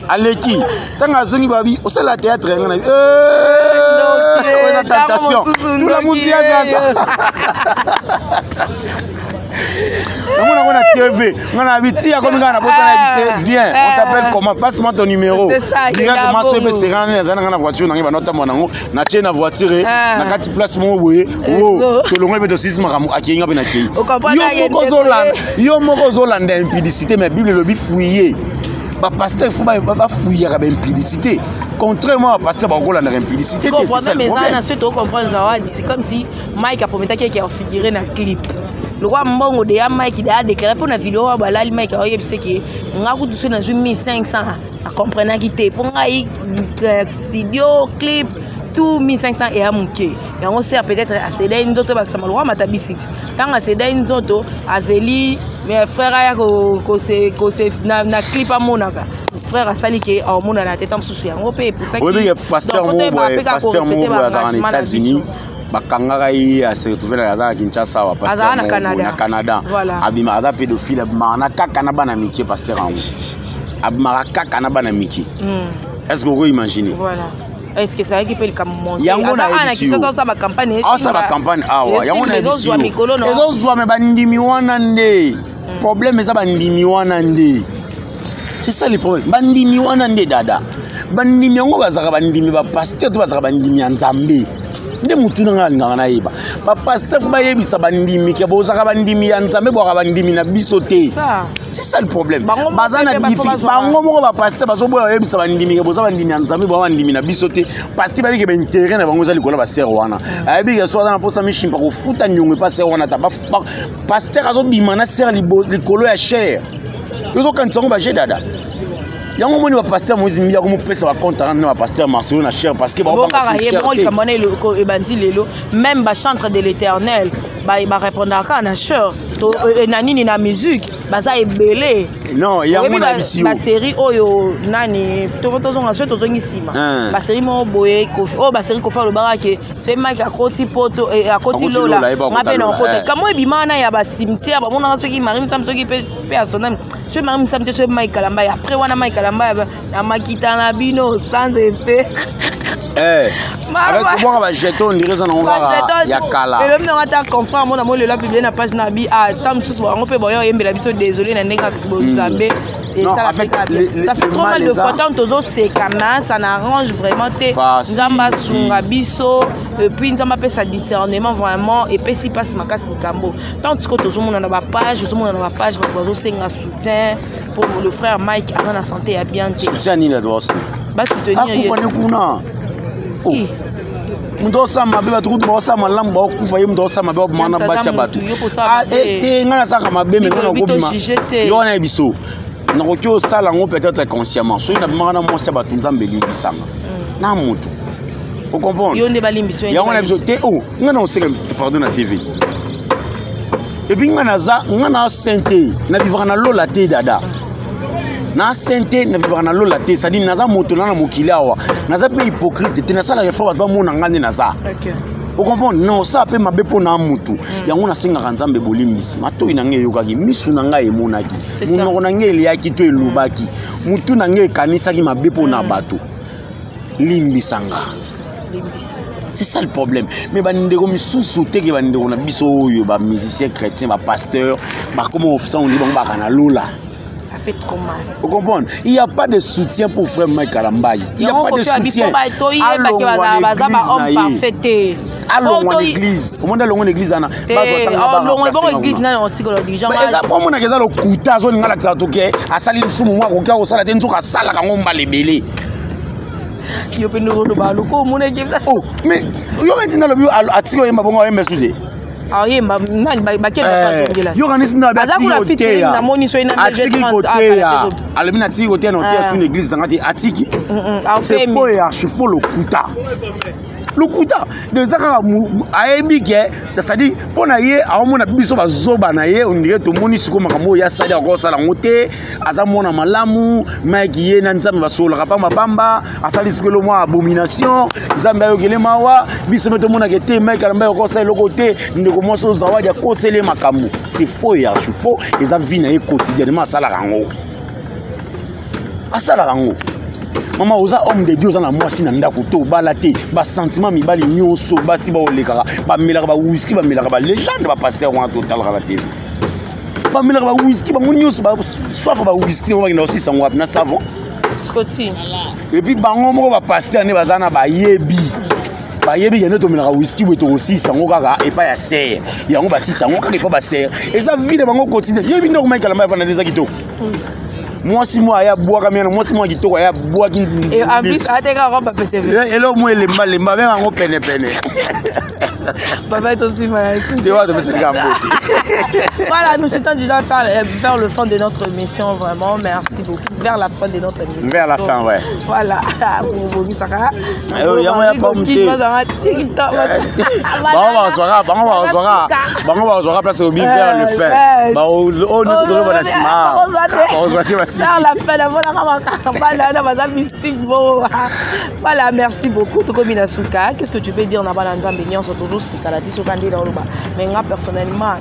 Aleki, ntango azongi, babi: "Osala théâtre?" Yanga na eza tentation, tula musi ya zaza, namona ngo na TV. Nga na bi ti akomi kaka na bota na bise: "Viens, on t'appelle comment? Passe moi ton numéro." Directement, so mpe serani aza nanga na voiture nange, banda otambola nango, natie na voiture na kati, place moko boye wo tolongoli mpe tosilisi makambo. Akei, nga mpe nakei. Yo moko ozolanda impudicité, mais Bible elobi: "Fuyez." Bapasteur, faut bafuyaka baimpudicité. Contrairement, bapasteur bakolandaka impudicité te, c'est ça le problème. Soki tocomprendre Zawadi, c'est comme si Mike aprometaki eke afigure na clip lokwa mbongo deya. Mike deya déclaré mpo na video oyo balali. Mike aoyebisa ke nga kutu soki nazwi 1500, akomprenaki te mpo ngai studio, clip, tout 1500 eya moke. Yango ser peut-être asedai nzoto, ebakisama lokwa matabisi ti ntango asedai nzoto, azeli. Mais frère aya kose na clip, amonaka frère asali ke aomonana te. Ta mosusu yango mpe epusaki. Pasteur moko boye azalaka na États-Unis, bakangaka ye, ase retrouve aza na Kinshasa awa. Azala na Canada. Na Canada. Abima, aza pédophile, abimaka na kaka na bana mike. Pasteur yango abimaka kaka na bana mike. Est ce que oko imaginer? Voilà, est ce que ezalaki mpe likambo? Yango nayebisi yo. Osala bacampagne. Asala bacampagne awa, yango nayebisi yo, ezozwa me bandimi wana nde problème eza. Bandimi wana nde, c'est ça le problème. Bandimi wana nde dada, bandimi yango bazalaka bandimi bapasteur to bazalaka bandimi ya Nzambe? Nde motu na ngai alingaka nayeba. Bapasteur faut bayebisa bandimi ke bozalaka bandimi ya Nzambe, bwaka bandimi na biso te. C'est ça le problème. Baza na bango moko, bapasteur bazoboya bayebisa bandimi ke boza bandimi ya Nzambe, bwaka bandimi na biso te, parce que bayebi ke baintérêt na bango eza likolo ya basere wana. Ayebi ke so aza na mposa mishimpa kofuta niongo epa sere wana, ta pasteur azobima na sere likolo ya chere, ozokanisa yango baje dada. Yango omoni bapasteur Moïse Mbiye akomopesa bacompte rendu na bapasteur Marcelo na cher, parce que baobanga likambo wana ebandi lelo. Même bachantre de l'Éternel barépondaka kaka na cher na nini, na musique, baza ebele. Non, yango na bisi yo. Basérie oyo nani, tozonga, soki tozongi nsima, basérie moko boye oyo, basérie Kofi alobaka ke soki Mike akoti poto, akoti lola, nga mpe na okota. Kamo ebima wana ya bacimetière, bamonaka soki Marie Misamu, soki mpe ya sonami, soki Marie Misamu te, soki Mike Kalamba. Après wana, Mike Kalamba na makita na bino sans effet. Kobwaka bajeton ndire eza nango kaka ya kala. Elobi nango ata confrère mona mo lelo apublie na page na bi ata mosusu, bango mpe boya oyembela biso. Désolé na ndenge Nzambe esala, ça fait trop mal de fois. Tant tozoseka, mais ça n'arrange vraiment te. Nzambe asunga biso, et puis Nzambe apesa discernement. Vraiment epesi mpasi makasi likambo. Tant sikoyo tozomona na bapage, tozomona na bapage bato bazosenga soutien pour le frère Mike, aza na santé ya bien te. Soutien nini bato baosenga? Basoutenir. Akufa nde kuna moto osala mabe, bato kutu baosala malamu baokufa, ye moto osala mabe, babima na basi ya bato te. Ngai nasalaka mabe, me ngai nakobima yo wana ye biso nakoki osala yango peut-être consciemment. Soki nabimaka na mwasi ya bato, Nzambe elimbisanga na motu, ocomprendre? Yango na biso te. O ngai na osenga pardon na TV, et puis ngai naza, ngai na saint te, navivaka na lola te. Dada, na saint te, navivaka na lola te. C'est-à-dire naza moto na mokili awa, naza mpe hypocrite te, nasalaka effort bato bamona ngai nde naza, ocomprendre? Non, osala mpe mabe mpo na mutu. Yango nasengaka Nzambe bolimbisi. Matoi na ngai eyokaki, misu na ngai emonaki, monoko na ngai eliaki to elobaki, mutu na ngai ekanisaki mabe mpo na bato, limbisanga. C'est ça le problème. Mais bandeko misusu teke, bandeko na biso oyo bamusicien chrétien, bapasteur, bakoma ofisa ondi bango baka na lola. Ça fait trop mal. Vous comprenez? Il n'y a pas de soutien pour frère Mike Kalambayi. Il n'y a pas de soutien. Baza bahomme parfait te. Alongwa na église. Omoni alongwa na église wana. Alongwa bongo église na otikolo dirigeant. Eza po omonaka eza lokuta, azolinga alakisa bato ke asali lisumu moko akoki akosala te, nzoka asalaka yango mbala ebele. Yo mpe ndenge oloba loko omonaki. Oh, mais yo neti nalobi atiki oyemba bongo, oyemba esu te. Ayemba nani bakende bazongela. Yokanisi nda Aza kuna featuring namoni so ina atiki koteya, alobi natiki koteya na oteya sur église nanga te, atiki. C'est faux et archi faux, lokuta, lokuta. Donc eza kaka ayebi ke, c'est-à-dire mpo na ye aomona biso bazoba na ye. On dirait tomoni sikoyo makambo oyo asali, akosala yango te. Aza mwana malamu Mike, ye na Nzambe basololaka pambapamba. Asali sikoyo mwa abomination, Nzambe ayokele mawa. Biso mpe tomonaka te Mike Alamba akosala eloko te. Ndeko mwasi oyo Zawadi akoseli ye makambo, c'est faux et archi faux. Eza vie na ye quotidiennement, asalaka yango, asalaka yango. Mama, oza homme de Dieu, oza na mwasi na ndako to obala te, basentiment mibali nyonso, basi baolekaka, bamelaka bawiski, bamelaka balégende, bapasteur wana totalaka na TV bamelaka bawiski, bango nyonso soif bawiski yango, bakenda kosisa yango wapi? Na savon. Scotty. Et puis bango moko bapasteur nde baza na bayebi, bayebi kende tomelaka wiski boye, tokosisa yango kaka epai ya sere yango, basisa yango kaka epai basere. Eza vie na bango quotidien. Yebi ndako Mike Kalamba efanda nde eza kitoko. Mwasi moko aya bwaka miana, mwasi moko kitoko aya bwaki. Et en plus ateka robe peut-être. Eloko mo elembalemba, abenga yango penepene. Baba tosima na te wana topesaki mbote. Voilà, nous sommes déjà vers le fin de notre émission, vraiment. Merci beaucoup. Vers la fin de notre émission. Vers la fin, ouais. Voilà. Bobomisaka. Yango ya pomme te. Bango bazwaka place obi vers le fin. Oyo nyonso toloba na nsima bakozwa te. Vers la fin, namonaka makambo wana baza mystique. Bon, voilà, merci beaucoup. Tokomi na suka. Qu'est-ce que tu peux dire na bana Nzambe nyonso toujours sika na biso? Kandi na oloba, mais nga personnellement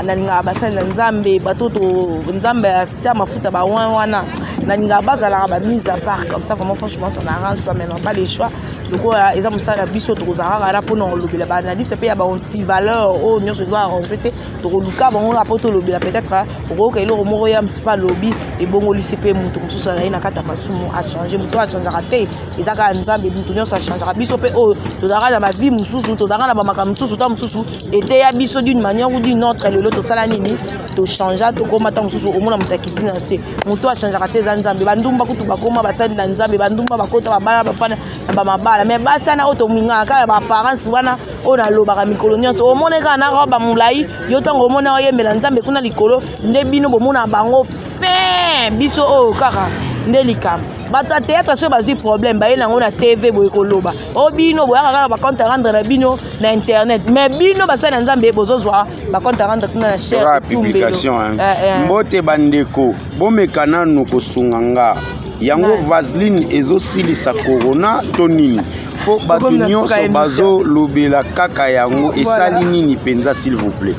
nalingaka basali na Nzambe, bato to Nzambe atia mafuta baoint wana, nalingaka bazalaka bamise à part comme ça. Vraiment, franchement, ça n'arrange pas, maintenant pas les choix. Lokola eza mosala na biso, tokozala kaka na mpona kolobela baanalyste mpe ya baantivaleur oyo nyonso ezo arrange te. Tokoluka bango kaka mpo tolobela. Peut-être okoyoka eloko moko ya msipa alobi, ebongolisi mpe moto mosusu azali na kati ya masumu, achange. Moto oyo achangeaka te, eza kaka Nzambe. Moto nyonso achangeaka. Biso mpe oyo tozalaka na bavie mosusu, tozalaka na bamakambo mosusu, ta mosusu eteya biso d'une manière ou d'une autre. Lelo tosala nini? Tochange, tokóma. Ta mosusu omona moto akiti na se. Moto achangeaka te, eza Nzambe. Bandumba kutu bakóma basali na Nzambe, bandumba bakota, babala, bafana na bamabala. Mais basi wana oyo tomingaka kaka baapparence wana oyo nalobaka mikolo nyonso, omona kaka na robe molai yo, ntango omona oyembela Nzambe kuna likolo nde bino bomona bango fin. Biso oyo kaka nde likambo. Bato ya théâtre soki bazwi problème, baye nango na TV boye koloba o bino boyaka kaka bacompte rendre na bino na internet, mais bino basali na Nzambe bozozwa bacompte rendre kuna na chaire. Publication. Mbote bandeko, bomeka nanu kosunga nga. Yango vaseline ezosilisa corona to nini? Mpo bato nyonso bazolobela kaka yango, esali nini mpenza? S'il vous plaît.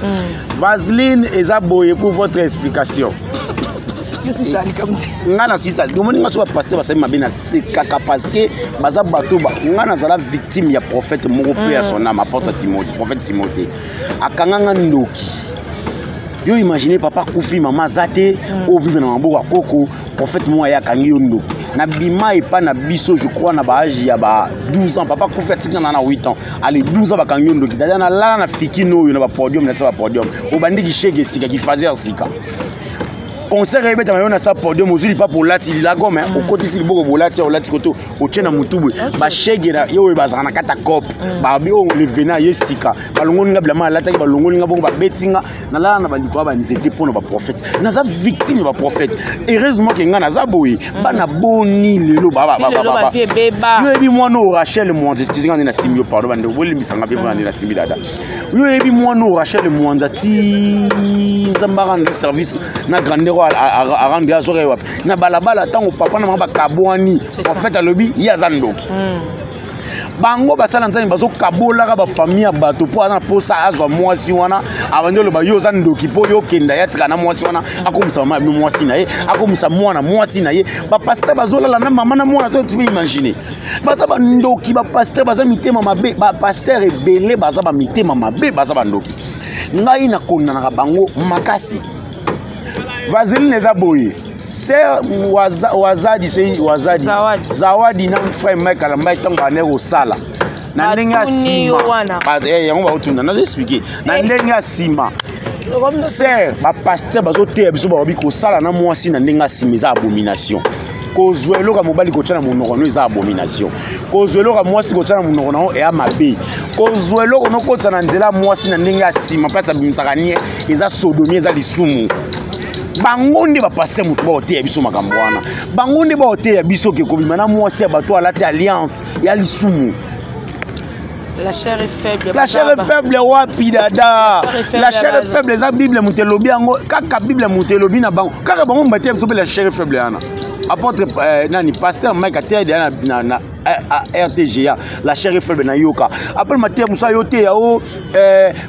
Vaseline eza boye, pour votre explication, nga na sisa omoni nga so bapasteur basali mabe, nasekaka parce que baza bato. Nga nazala victime ya prophète moko mpe ya son âme, apôtre Timothée. Prophète Timothée akanga nga ndoki. Yo imagine, papa akufi, mama aza te, ovivre na maboko ya koko. Prophète moko aye akangi yo ndoki. Nabima epa na biso, je crois na baage ya ba 12 ans. Papa akufi, atika na 8 ans. Ale 12 ans, bakangi yo ndoki. Dada, nalala na fikino oyo na bapodium, na se bapodium, obandiki shege sika kifazer sika, concert ebetama, yo na sa podium, ozwi lipapa, olati lagome, okotisi liboko, bolati, olati koto, otie na motu boye, bashege na ye oyo bazalaka na kati ya cope, babi oyo levena ye sika, balongoli nga bilamba alataki, balongoli nga bongo, babeti nga, nalala na bandeko ya banzete mpo na baprophète. Naza victime ya baprophète. Heureusement ke nga naza boye. Bana boni lelo? Yo yebi mwana oyo Rachel Mwanza? Excuse nga nde nasimbi yo, pardon bandeko, bolimbisanga mpe mpona nde nasimbi dada. Yo yebi mwana oyo Rachel Mwanza? Ti Nzambe arendre service na grandeur oyo arendre, azwaka ye wapi? Na balabala, ntango papa na mama bakabwani, prophète alobi ye aza ndoki. Bango basala Nzambe bazokabolaka bafamille ya bato mpo aza na mposa azwa mwasi wana. Abandi oloba yo oza ndoki mpo yo okenda, ya tika na mwasi wana, akomisa mama bino mwasi na ye, akomisa mwana mwasi na ye. Bapasteur bazolala na mama na mwana. To tu imagine, baza bandoki. Bapasteur baza mitema mabe. Bapasteur ebele baza bamitema mabe, baza bandoki. Ngai nakondanaka bango makasi. Vaseline eza boye, sœur Wazadi, soki Wazadi. Zawadi. Zawadi na frère Mike Kalamba, ntango bandeki kosala na ndenge ya Batuni yo nsima wana. Yango baotuna, nazo expliquer na ndenge ya nsima. Sœur, bapasteur bazoteya biso, balobi kosala na mwasi na ndenge asima eza abomination. Kozwa eloko ya mobali kotya na monoko no eza abomination. Kozwa eloko ya mwasi kotya na monoko na yo eya mabe. Kozwa eloko nokotisa na nzela ya mwasi na ndenge ya nsima, place abimisaka nie, eza sodomie, eza lisumu. Bango nde bapasteur moto baoteya biso makambo wana. Bango nde baoteya biso ke kobima na mwasi ya bato alati alliance ya lisumu. La chair est faible. La chair est faible wapi, dada? La chair est faible eza Bible moto elobi yango. Kaka Bible moto elobi na bango, kaka bango bateya biso mpe la chair est faible wana. Apôtre nani, pasteur Mike ateya deya na RTGA, la chair est faible. Nayoka après mateya mosu ayo teya o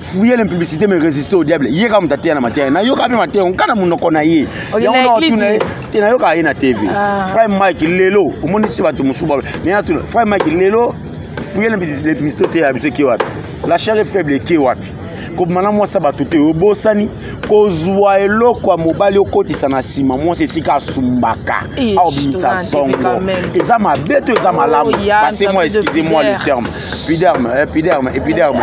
fuyez l'impudicité mais résister au diable. Ye kaka moto ateya na mateya, nayoka mpe mateya nka na monoko na ye. Yango na te, nayoka ye na TV. Frère Mike lelo omonisi bato mosusu, natuna frère Mike lelo: fuyez l'impudicité, oteya biso eke wapi? La chair est faible eke wapi? Kobima na mwasi ya bato te, obosani kozwa eloko ya mobali okotisa na nsima mwasi esika asumbaka, aobimisa zongo, eza mabe to eza malamu? Passez-moi, excusez-moi le terme, épiderme, épiderme, épiderme,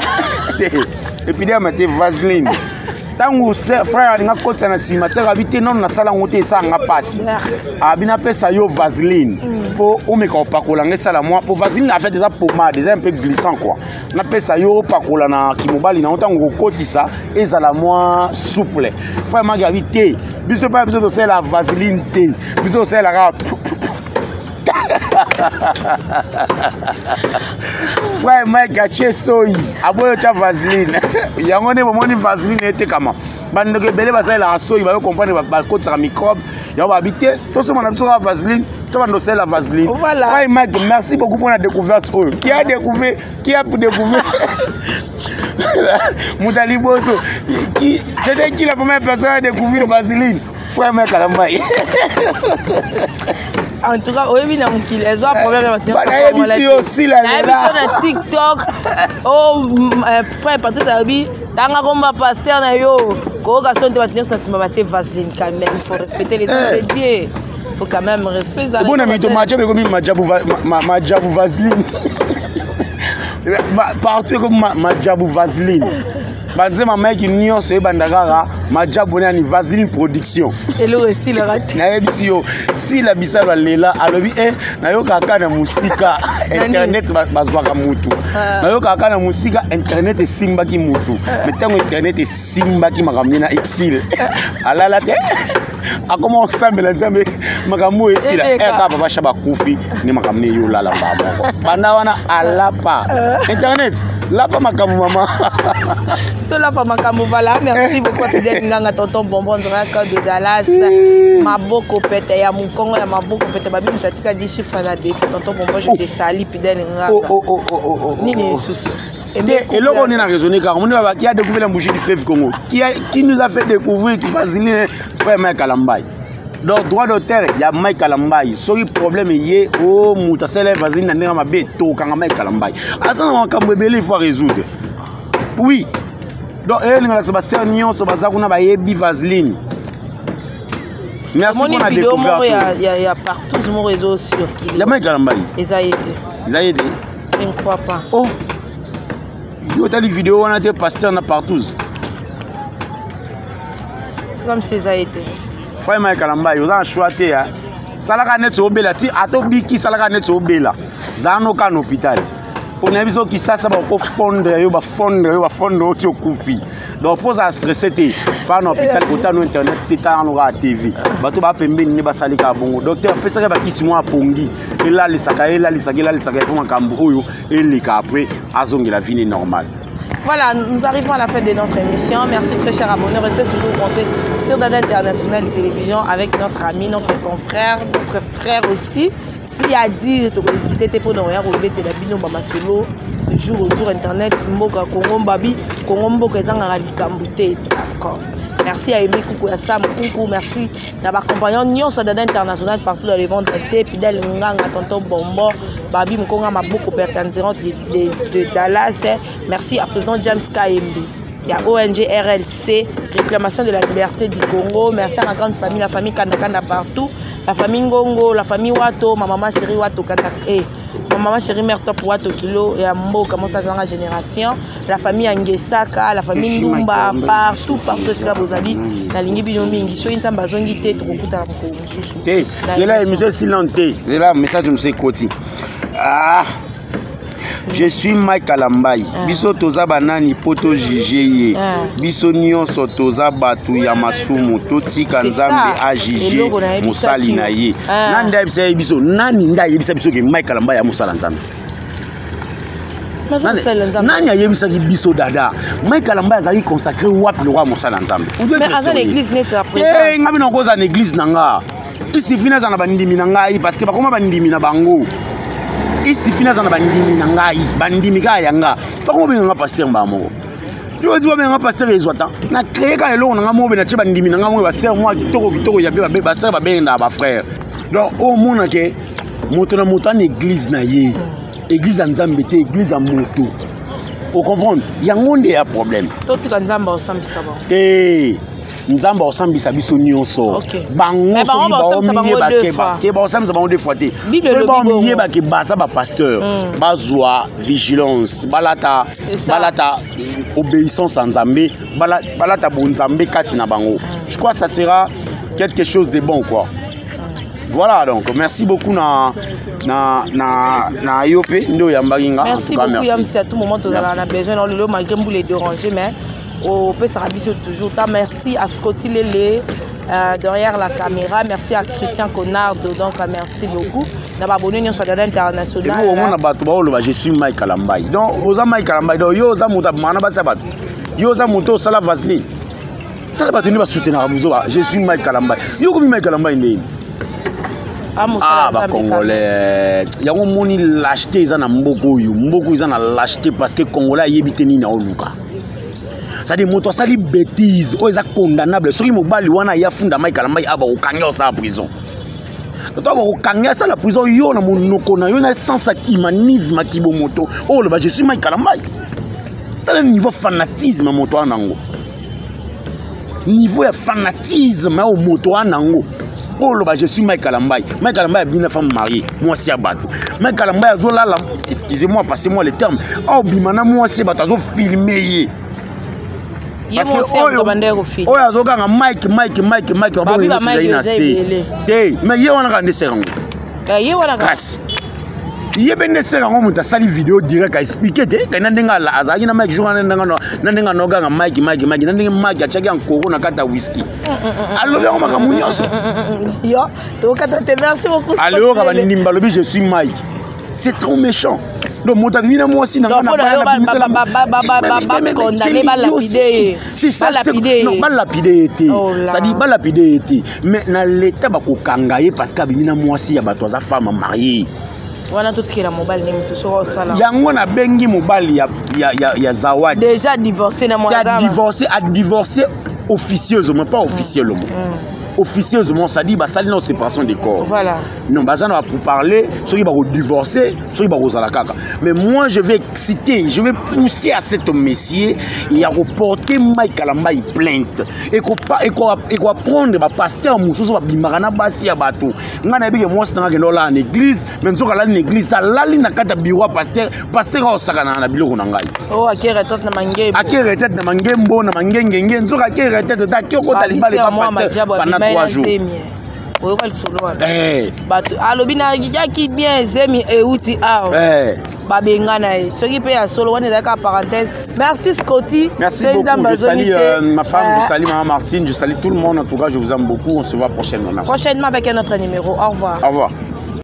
épiderme te, vaseline. Ntango frère alinga kotisa na nsima, sœur abi te, nono nasala yango te, esalanga mpasi. Abi napesa yo vaseline mpo omeka kopakola ngo, esala mwa, po vaseline en fait eza pommade, eza un peu glissant quoi. Napesa yo opakola na kimobali nango, ntango kokotisa ezala mwa souple. Frère Maki abi te, biso mpa biso tosalela vaseline te, biso tosalela kaka. Frère Mike atie soyi, aboyi otya vaseline. Yango nde bomoni vaseline etekama. Bandeko ebele basalelaka soyi, bayo comprendre bakotisaka microbe. Yango babi te, tosomba na biso kaka vaseline, to bando osalela vaseline. Voilà. Frère Mike, merci beaucoup mpona découverte oyo. Qui a découvert, qui a découvert, moto ya liboso, c'était qui la première personne à découvrir vaseline? Frère Mike Alambai. En tout cas, oyebi, na mokili ezwa problème na bato. Nayebisi yo osila. Nayebi so na TikTok o frère Patrick alobi tanga komba pasteur na yo, koyoka son te. Bato nyonso na nsima batie vaseline. Quand même, il faut respecter les hommes de Dieu, faut quand même respect. Ebona mito majabu ekomi majabu vaseline partout, ekomi majabu vaseline. Banzema Mike nyonso ebanda kaka majabu nani, vaseline production. Eloko esilaka te. Nayebisi yo, sila bisalo alela, alobi e nayokaka na mosika internet bazwaka mutu, nayokaka na mosika internet esimbaki mutu. Mais ntango internet esimbaki makambo nde na exil, alala te, akoma kosambela Nzambe makambo oyo esila. Kaka papa sha bakufi nde makambo nde yolala mbaa moko. Banda wana alapa internet, lapa makambo mama. Tolapa makambo. Voilà, merci beaucoup Fidèle Nganga, tonton Bonbon Draka de Dallas, maboko pete ya mokongo ya maboko pete. Babi moto atika 10 chiffre na défi. Tonton Bonbon, je te salue. Fidèle Nganga, nini lisusu? Te, eloko nde na raisonné kaka omoni baba qui a découvert la bougie du fleuve Congo, qui nous a fait découvrir vaseline? Frère Mike Kalambai. Donc droit d'auteur ya Mike Kalambai, soki problème ye o moto asala vaseline na ndenge mabe, tokanga Mike Kalambai. Aza na makambo ebele, il faut résoudre. Oui, donc elinga lakisa basœur nyonso baza kuna bayebi vaseline. Merci pour la vidéo moko découverte. ya partout moko ezocircule. Ya Mike Kalambai? Eza ye te. Eza ye te? Je ne crois pas. Oh, yo otali video wana te, pasteur na partout? C'est comme si eza ye te. Frère Mike Kalambai, oza na choix te ya salaka neti obela ti ata obiki, salaka neti obela, zala no kaka na hôpital mpo na biso Kisasa bakofondre yo, bafondre yo, bafondre yo ti okufi. Donc mpo ozala stressé te, fa na hôpital, kota no internet te, tala no kaka TV. Bato bapembeni nde basali kaka bongo. Docteur apesaka bakisi mwa apongi, elalisaka, elalisaka, elalisaka mpo makambo oyo eleka, après azongela vie normale. Voilà, nous arrivons à la fin de notre émission. Merci très cher abonné. Restez toujours branchés sur Dada International Télévision avec notre ami, notre confrère, notre frère aussi. S'il y a à dire, tu hésiter pour nous regarder la bino masolo jour au jour internet mboka Congo babi Congo mboka ezangaka likambo te. D'accord. Merci à Aimé Koukou, à Sam Koukou, merci d'avoir accompagné nyonso Dada International partout dans le monde entier. Fidèle Nganga, Tonton Bombo, Babi Mkonga Maboko, Pertandiron de Dallas. Merci à président James KMB. Ya ONG RLC, réclamation de la liberté du Congo. Merci à ma grande famille, la famille Kanda Kanda partout, la famille Ngongo, la famille Wato, ma maman chérie Wato Kanda, eh, ma maman chérie mère Top Wato Kilo et Ambo, comment ça la génération, la famille Angesaka, la famille Ndumba, partout, partout, esika bozali, nalingi bino mingi. Soki Nzambe azongi te, tokokutana mokolo mosusu. Te, zela, émission silente te, zela, message mosusu ekoti. Ah, je suis Mike Kalambai. Ah. Biso toza banani mpo tojuge ye? Ah. Biso nyonso toza bato ya masumu. Totika Nzambe ajuge mosali na ye. Ah. Nani nde ayebisa ye biso? Nani nde ayebisa biso ke Mike Kalambai ya mosala Nzambe? Nani ayebisaki biso dada Mike Kalambai azalaki consacré wapi lokwa mosala Nzambe? Nga bino koza na église na nga, isifi naza na bandimi na ngai, parce que bakoma bandimi na bango. Isifi naza na bandimi na ngai, bandimi kaka ya nga, bakoma benga nga pasteur. Mbala moko yo oti babenga pasteur, ezwa ta na créé kaka eloko na nga moko, be natie bandimi na nga moko, basere mwa kitoko kitoko ya be basere babengaka bafrère. Donc omona ke moto na moto ana église na ye, église ya Nzambe te, église ya moto. Ocomprendre? Yango nde ya problème. Totika Nzambe osambisa bango. Te, Nzambe aosambisa biso nyonso. Bango soki baomiyebake te, baosambisa bango deux fois te. Soki baomiyebake baza bapasteur, bazwa vigilance, balata, balata obéissance ya Nzambe, balata bonzambe kati na bango. Je crois que ça sera quelque chose de bon, quoi. Voilà, donc merci beaucoup na yo mpe nde oyambaki nga. Merci beaucoup, Yamsi. À tout moment tozala na besoin na lelo, malgré mbula edéranger, mais opesaka biso toujours ta. Merci à Scotty Lele derrière la caméra. Merci à Christian Conardo. Donc merci beaucoup na baabonnés nyonso ya Dada International. Omona bato baoloba: "Je suis Mike Kalambai." Donc oza Mike Kalambai, donc yo oza moto abimaka na basi ya bato, yo oza moto osala vaseline. Tala bato nde basoutenaka buzoba: "Je suis Mike Kalambai." Yo komi Mike Kalambai ndeni? Ah, bacongolais yango omoni, lâcheté eza na mboka oyo. Mboka eza na lâcheté parce que Congolais ayebi te nini aoluka. C'est-à-dire moto asali bêtise oyo eza condamnable, soki mobali wana ye afunda Mike Kalambai, a bakokangi, osala prison. To bakokangi, asala prison. Yo na monoko na yo na sens ya humanisme, akibomoto oyo oloba: "Je suis Mike Kalambai." Tala niveau fanatisme moto wana yango, niveau ya fanatisme oyo moto wana yango oyo oloba: "Je suis Mike Kalambai." Mike Kalambai abimi na femme mariée, mwasi ya bato. Mike Kalambai azolala, excusez-moi, passez-moi le terme, aobima na mwasi ya bato, azofilme ye. Parce que oyo azokanga Mike, Mike, Mike, Mike, mabongo nyonso ezali na se te. Mais ye wana kaka nde sere yango. Kasi ye mpe nde sere yango. Moto asali video direct, aexpliquer te kai na ndenge azalaki na Mike jour wana, na ndenge anoganga Mike, Mike, Mike, na ndenge Mike atiaki ankoro na kati ya whisky, alobi yango makambo nyonso. Yo tokata te. Merci beaucoup. Aleyoka bandimi balobi: "Je suis Mike." C'est trop méchant. Donc moto abimi na mwasi na nga, balapider ye te, c'est-à-dire balapider ye te, mais na l'état bakokanga ye parce que abimi na mwasi ya bato, aza femme mariée. Wana totikela mobali nde moto soki osala. Yango nabengi mobali ya Zawadi. Déjà divorcé na Divorcé, adivorcé officieusement, pas officiellement. Officieusement, c'est-à-dire basali na séparation des corps. Voilà. Non, baza na pour parler, soki bakodivorce, soki bakozala kaka. Mais moi, je vais exciter, je vais pousser à cet monsieur ya koporter Mike Kalambai plainte, ekoapprendre bapasteur mosusu babimaka na basi ya bato. Ngai nayebi ke mwasi nanga akende olala na église, mais nzoka alali na église te, alali na kati ya bureau ya pasteur. Pasteur aosakanaka na biloko na ngai. Oh, ake retraite na Mangembo. Ake retraite na Mangembo, na Mangengenge. Nzoka ake retraite te, ake okota libala epa pasteur pendant 3 jours. Oyoka lisolo wana, bato alobi nayaki bien, zemi euti awa, babengana ye. Soki mpe ya solo wana, ezalaki parenthèse. Merci Scotty. Merci beaucoup. Je salue ma femme, je salue maman Martine, je salue tout le monde. En tout cas, je vous aime beaucoup. On se voit prochainement. Merci. Prochainement avec un autre numéro. Au revoir. Au revoir.